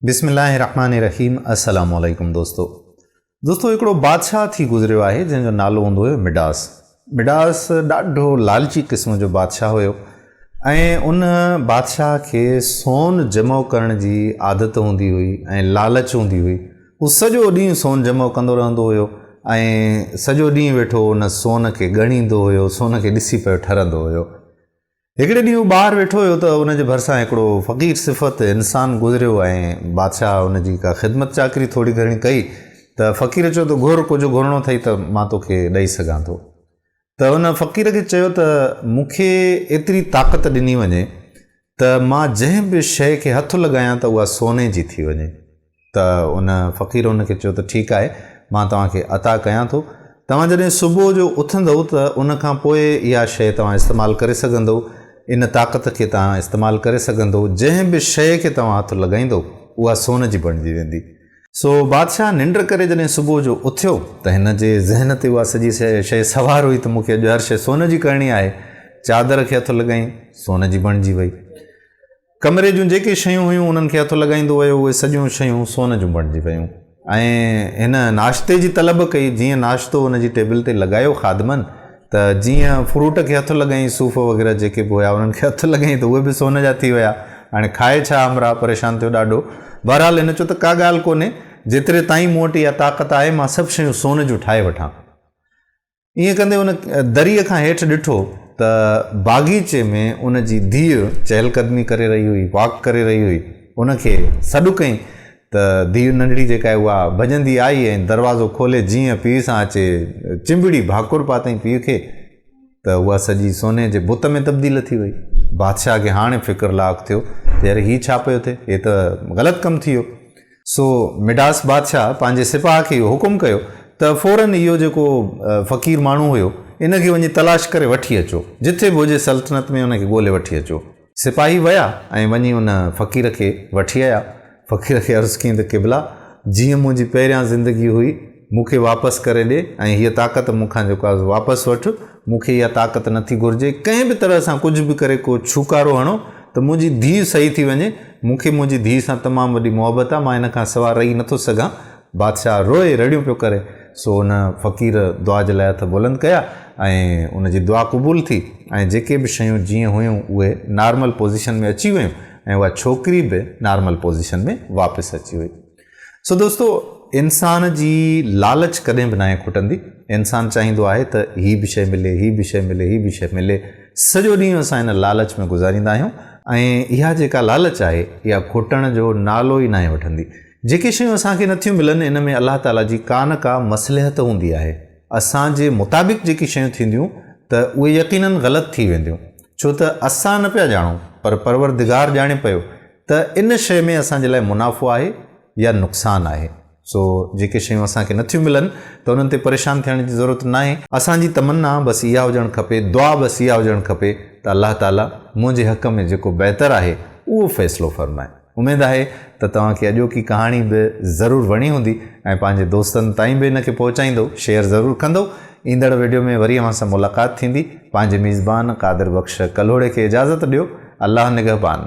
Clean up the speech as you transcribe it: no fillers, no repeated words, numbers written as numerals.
بسم الله الرحمن الرحيم السلام عليڪم دوستو دوستو هڪڙو بادشاهه ٿي گذريو آهي جنهن جو نالو هوندو هيو مڊاس مڊاس ڏاڍو لالچي قسم جو بادشاهه هيو ۽ ان بادشاهه کي سون جمع ڪرڻ جي عادت هوندي هئي ۽ لالچ هوندي هئي هو سڄو ڏينهن سون جمع ڪندو رهندو هيو ۽ سڄو ڏينهن ويٺو ان سون کي ڳڻيندو هيو سون کي ڏسي پيو ٺرندو هيو هڪڙي ڏينهن هو ٻاهر ويٺو هيو ته ان جي ڀرسان هڪڙو فقير صفت انسان گذريو ۽ بادشاهه ان جي ڪا خدمت چاڪري ٿوري گهڻي ڪئي ته فقير چيو ته گهر ڪجهه گهرڻو اٿئي ته مان توکي ڏئي سگهان ٿو ته ان فقير کي چيو ته مون کي ايتري طاقت ڏني وڃي ته مان جنهن به شيء کي هٿ لڳايان ته اها سوني جي ٿي وڃي. ته ان فقير ان کي چيو ته ٺيڪ آهي مان توهان کي عطا ڪيان ٿو توهان جڏهن صبح جو اٿندؤ ته ان کان پوء اها شيء توهان استعمال ڪري سگهندؤ ان طاقت کي توهان استعمال ڪري سگهندؤ جنهن به شيء کي توهان هٿ لڳائيندؤ اها سون جي بڻجي ويندي. سو بادشاهه ننڊ ڪري جڏهن صبح جو اٿيو ته هن جي ذهن تي اها سڄي شيء سوار هئي ته مون کي اڄ هر شيء سون جي ڪرڻي آهي چادر کي هٿ لڳائين سون جي بڻجي وئي. ڪمري جون جيڪي شيون هيون انهن کي هٿ لڳائيندو ويو اهي سڄيون شيون سون جون بڻجي ويون ۽ هن ناشتي جي طلب ڪئي جيئن ناشتو ان جي ٽيبل تي لڳايو خادمن ته جيئن فروٽ کي هٿ لڳائين صوف وغيره جيڪي به هيا انهن کي هٿ لڳائين ته اهي به سون جا ٿي ويا هاڻي کائي ڇا همراهه پريشان ٿيو ڏاڍو بهرحال هن چيو ته ڪا ڳالهه ڪونهي جيتري تائين مون وٽ اها طاقت آهي مان سڀ شيون سون جون ٺاهي وٺان ائين ڪندي ان دريء کان هيٺ ڏٺو ته باغيچي ۾ ان جي ڌيء چهل قدمي ڪري رهي هئي، واڪ ڪري رهي هئي. ان کي سڏ ڪيائين ته ڌيء ننڍڙي جيڪا آهي اها ڀڄندي آئي ۽ دروازو کولي جيئن پيء سان اچي چنبڙي ڀاڪر پاتائين پيء کي ته اها سڄي سوني جي بت ۾ تبديل ٿي وئي. بادشاهه کي هاڻي فڪر لاحق ٿيو ته يار هي ڇا پيو ٿئي، هي ته غلط ڪم ٿي ويو. سو مڊاس بادشاهه پنهنجي سپاهه کي اهو حڪم ڪيو ته فوراً اهو جيڪو فقير ماڻهو هيو، ان کي وڃي تلاش ڪري وٺي اچو. جٿي به هجي سلطنت ۾ ان کي ڳولي وٺي اچو. سپاهي ويا ۽ وڃي ان فقير کي وٺي آيا. فقير کي عرض ڪيائين ته قبلا! جيئن منهنجي پهريان زندگي هئي، مون کي واپس ڪري ڏي ۽ هيء طاقت مون کان جيڪو آهي سو واپس وٺ. مون کي اها طاقت نٿي گهرجي. ڪنهن به طرح سان ڪجهه به ڪري ڪو ڇوڪارو هڻو ته منهنجي ڌيء صحيح ٿي وڃي. مون کي منهنجي ڌيء سان تمام وڏي محبت آهي. مان هن کان سوا رهي نٿو سگهان. بادشاهه روئي رڙيون پيو ڪري. سو ان فقير دعا جي لاء هٿ بلند ڪيا ۽ ان جي دعا قبول ٿي ۽ جيڪي به شيون جيئن هيون اهي نارمل پوزيشن ۾ اچي ويون ۽ اها ڇوڪري به نارمل پوزيشن ۾ واپس اچي وئي. سو دوستو انسان جي لالچ ڪڏهن به ناهي کٽندي، انسان چاهيندو آهي ته هي به شيء ملي، هي به شيء ملي، هي به شيء ملي، سڄو ڏينهن اسان ان لالچ ۾ گذاريندا آهيون ۽ اها جيڪا لالچ آهي اها کٽڻ جو نالو ئي ناهي وٺندي. جيڪي شيون اسان کي نٿيون ملن ان ۾ الله تعاليٰ جي ڪا نه ڪا مصلحت هوندي آهي، اسان جي مطابق جيڪي شيون ٿينديون ته اهي يقينن غلط ٿي وينديون ڇو ته اسان نه پيا ڄاڻون پر پروردگار ڄاڻي پيو ته ان شيء ۾ اسان جي لاء منافعو آهي يا نقصان آهي. سو جيڪي شيون اسان کي نٿيون ملن ته انهن تي پريشان ٿيڻ جي ضرورت ناهي. اسان جي تمنا بس اها هجڻ کپي، دعا بس اها هجڻ کپي ته الله تعالي منهنجي حق ۾ جيڪو بهتر آهي اهو فيصلو فرمائي. اميد آهي ته توهان کي اڄوڪي ڪهاڻي به ضرور وڻي هوندي ۽ پنهنجي دوستن تائين به ان کي پهچائيندو، شيئر ضرور ڪندو. ايندڙ وڊيو ۾ وري اوهان سان ملاقات ٿيندي. پنهنجي ميزبان قادر بخش ڪلهوڙي کي اجازت ڏيو. الله نگهبان.